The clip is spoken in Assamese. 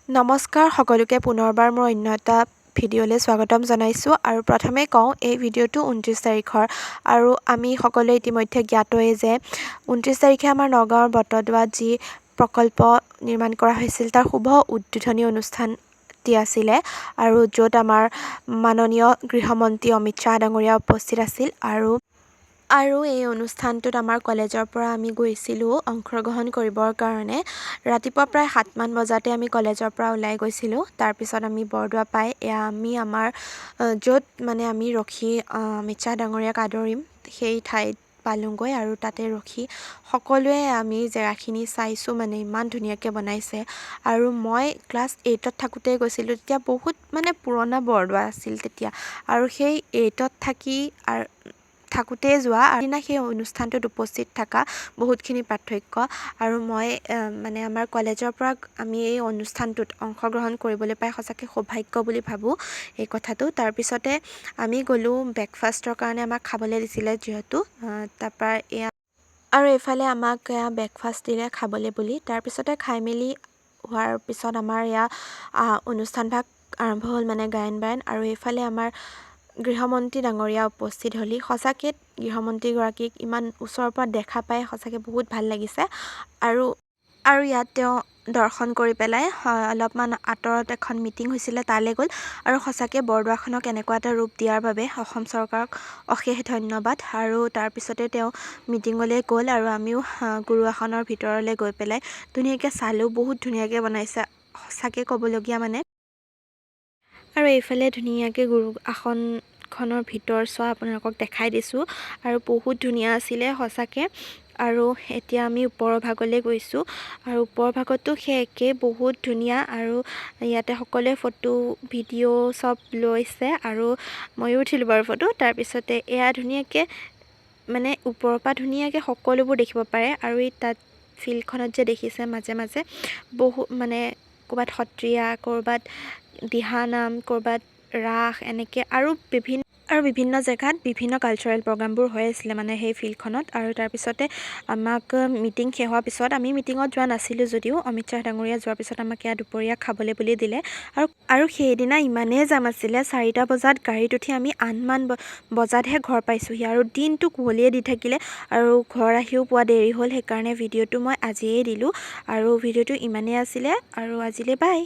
নমস্কাৰ সকলোকে, পুনৰবাৰ মোৰ অন্য এটা ভিডিঅ'লৈ স্বাগতম জনাইছোঁ। আৰু প্ৰথমে কওঁ, এই ভিডিঅ'টো 29 তাৰিখৰ আৰু আমি সকলোৱে ইতিমধ্যে জ্ঞাতই যে 29 তাৰিখে আমাৰ নগাঁৱৰ বটদ্ৰৱাত যি প্ৰকল্প নিৰ্মাণ কৰা হৈছিল, তাৰ শুভ উদ্বোধনী অনুষ্ঠানটি আছিলে আৰু য'ত আমাৰ মাননীয় গৃহমন্ত্ৰী অমিত শ্বাহ ডাঙৰীয়া উপস্থিত আছিল। আৰু এই অনুষ্ঠানটোত আমাৰ কলেজৰ পৰা আমি গৈছিলোঁ অংশগ্ৰহণ কৰিবৰ কাৰণে। ৰাতিপুৱা প্ৰায় 7মান বজাতে আমি কলেজৰ পৰা ওলাই গৈছিলোঁ। তাৰপিছত আমি বৰদোৱা পাই এয়া আমি আমাৰ য'ত মানে আমি ৰখি অমিত শ্বাহ ডাঙৰীয়াক আদৰিম, সেই ঠাইত পালোঁগৈ। আৰু তাতে ৰখি সকলোৱে আমি জেগাখিনি চাইছোঁ, মানে ইমান ধুনীয়াকৈ বনাইছে। আৰু মই ক্লাছ 8ত থাকোঁতে গৈছিলোঁ, তেতিয়া বহুত মানে পুৰণা বৰদোৱা আছিল তেতিয়া। আৰু সেই 8ত থাকোঁতেই যোৱা আৰু দিনা সেই অনুষ্ঠানটোত উপস্থিত থকা বহুতখিনি পাৰ্থক্য। আৰু মই মানে আমাৰ কলেজৰ পৰা আমি এই অনুষ্ঠানটোত অংশগ্ৰহণ কৰিবলৈ পাই সঁচাকৈ সৌভাগ্য বুলি ভাবোঁ এই কথাটো। তাৰপিছতে আমি গ'লোঁ ব্ৰেকফাষ্টৰ কাৰণে, আমাক খাবলৈ দিছিলে যিহেতু। তাৰপৰা এয়া আৰু এইফালে আমাক এয়া ব্ৰেকফাষ্ট দিলে খাবলৈ বুলি। তাৰপিছতে খাই মেলি হোৱাৰ পিছত আমাৰ এয়া অনুষ্ঠানভাগ আৰম্ভ হ'ল, মানে গায়ন বায়ন। আৰু এইফালে আমাৰ গৃহমন্ত্ৰী ডাঙৰীয়া উপস্থিত হ'লহি। সঁচাকৈ গৃহমন্ত্ৰীগৰাকীক ইমান ওচৰৰ পৰা দেখা পাই সঁচাকৈ বহুত ভাল লাগিছে। আৰু ইয়াত তেওঁ দৰ্শন কৰি পেলাই অলপমান আঁতৰত এখন মিটিং হৈছিলে, তালৈ গ'ল। আৰু সঁচাকৈ বৰদোৱাখনক এনেকুৱা এটা ৰূপ দিয়াৰ বাবে অসম চৰকাৰক অশেষ ধন্যবাদ। আৰু তাৰপিছতে তেওঁ মিটিঙলৈ গ'ল আৰু আমিও গুৰু আসনৰ ভিতৰলৈ গৈ পেলাই ধুনীয়াকৈ চালোঁ। বহুত ধুনীয়াকৈ বনাইছে, সঁচাকৈ ক'বলগীয়া মানে। আৰু এইফালে ধুনীয়াকৈ গুৰু আসনখনৰ ভিতৰ চোৱা আপোনালোকক দেখাই দিছোঁ আৰু বহুত ধুনীয়া আছিলে সঁচাকৈ। আৰু এতিয়া আমি ওপৰৰ ভাগলৈ গৈছোঁ আৰু ওপৰৰ ভাগতো সেই একেই, বহুত ধুনীয়া। আৰু ইয়াতে সকলোৱে ফটো ভিডিঅ' চব লৈছে আৰু ময়ো উঠিলোঁ বাৰু ফটো। তাৰপিছতে এয়া ধুনীয়াকৈ মানে ওপৰৰ পৰা ধুনীয়াকৈ সকলোবোৰ দেখিব পাৰে। আৰু এই তাত ফিল্ডখনত যে দেখিছে, মাজে মাজে বহু মানে ক'ৰবাত সত্ৰীয়া, ক'ৰবাত দিহানাম, ক'ৰবাত ৰাস, এনেকৈ আৰু বিভিন্ন জেগাত বিভিন্ন কালচাৰেল প্ৰগ্ৰামবোৰ হৈ আছিলে মানে সেই ফিল্ডখনত। আৰু তাৰপিছতে আমাক মিটিং শেষ হোৱাৰ পিছত, আমি মিটিঙত যোৱা নাছিলোঁ যদিও, অমিত শ্বাহ ডাঙৰীয়া যোৱাৰ পিছত আমাক ইয়াত দুপৰীয়া খাবলৈ বুলি দিলে। আৰু সেইদিনা ইমানেই জাম আছিলে, 4টা বজাত গাড়ীত উঠি আমি 8মান বজাতহে ঘৰ পাইছোঁহি। আৰু দিনটো কুঁৱলীয়ে দি থাকিলে আৰু ঘৰ আহিও পোৱা দেৰি হ'ল, সেইকাৰণে ভিডিঅ'টো মই আজিয়েই দিলোঁ। আৰু ভিডিঅ'টো ইমানেই আছিলে আৰু আজিলৈ বাই।